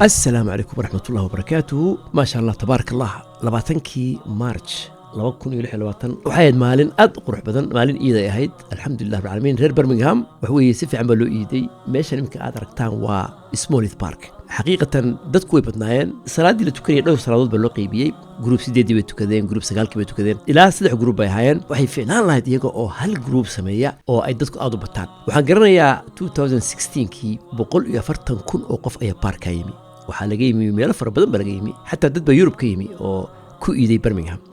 Asalaamu calaykum waraxmatullahi wabarakaatuhu. Maasha Allah, tabaarak Allah. 20-kii March 2026 waxay ahayd maalin aad u qurux badan, maalin iid ay ahayd. Alxamdulilah rabbil caalamiin. Reer Birmingham waxa weeye si fiican baa loo iiday. Meeshan iminka aad aragtaan waa Small Heath Park. Xaqiiqatan dadku way badnaayeen. Salaaddii la tukanayay dhowr salaadood baa loo qeybiyey. Group 8-dii bay tukadeen, group 9-kii bay tukadeen, ilaa saddex group bay ahaayeen. Waxay fiicnaan lahayd iyaga oo hal group sameeya oo ay dadku aad u bataan. Waxaan garanayaa 2016kii 140,000 oo qof ayaa baarkaa yimi. Waxaa laga yimi meelo fara badan baa laga yimi, xataa dad baa Yurub ka yimi oo ku iiday Birmingham.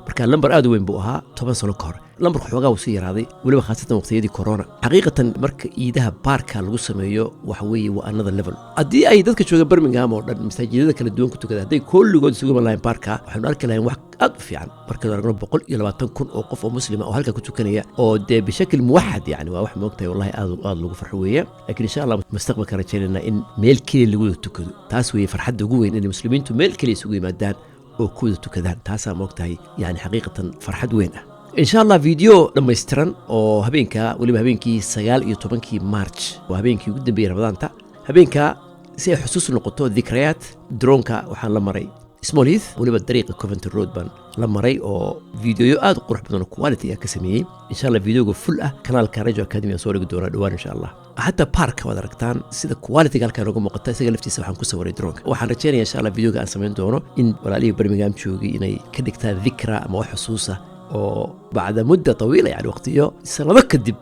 Marka lambar aad u weyn buu ahaa 10 sano ka hor. Lambarka xoogaa wuu sii yaraaday, weliba khaasatan waqtiyadii corona. Xaqiiqatan marka iidaha baarka lagu sameeyo, waxa weeye waa another level. Haddii ay dadka jooga Birmingham oo dhan masaajidada kala duwan ku tukada, hadday kulligood isugu iman lahayn baarka, waxaynu arki lahayn wax aad u fiican. Markaynu aragno 120,000 oo qof oo muslima oo halka ku tukanaya oo dee bishakil muwaxad, yani waa wax moogtahay, wallahi aad aad lagu farxo weeye. Laakiin insha Allah mustaqbalka rajaynayna in meel keliya lagu wada tukado. Taas weeye farxadda ugu weyn, inay muslimiintu meel keliya isugu yimaadaan oo ku wada tukadaan. Taasaa moogtahay, yani xaqiiqatan farxad weyn ah. Insha Allah video dhammaystiran oo habeenka, weliba habeenkii 19-kii March, waa habeenkii ugu dambeeyey Ramadaanta, habeenka si ay xusuus noqoto, dikrayaat, droneka waxaan la maray Small Heath, weliba dariiqa Coventry Road baan la maray oo videoyo aad u qurux badan oo quality ah ka sameeyey. Insha Allah videoga full ah kanaalka Rajo Academy aan soo dhigi doonaa dhowaan insha Allah. Xataa parka waad aragtaan sida quality halkaa nooga muuqata. Isaga laftiisa waxaan ku sawiray droneka. Waxaan rajaynaya insha Allah videoga aan samayn doono in walaalihii Birmingham joogay inay ka dhigtaan dhikra ama wax xusuusa oo bacda mudda tawiila, yani waqtiyo sanado kadib,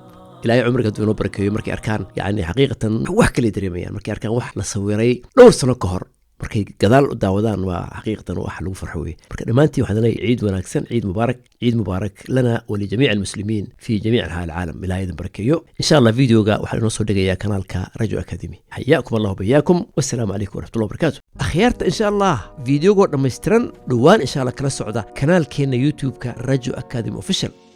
Ilaahay cumriga hadduu inoo barakeeyo, markay arkaan, yani xaqiiqatan wax kale dareemayaan markay arkaan wax la sawiray dhowr sano ka hor. Markay gadaal u daawadaan, waa xaqiiqatan wax lagu farxo weye. Marka dhammaantiin waxaan leeyahay ciid wanaagsan, ciid mubaarak, ciid mubaarak lana walijamiic almuslimiin fi jamiic anxaa alcaalam. Ilahay idin barakeeyo. Insha Allah videoga waxaan inoo soo dhigayaa kanaalka Rajo Academy. Xayaakum Allahu, bayaakum, wassalaamu calaykum waraxmatullahi wabarakaatu. Akhyaarta, insha Allah videogoo dhammaystiran dhowaan insha Allah kala socda kanaalkeenna YouTube-ka Rajo Academy Official.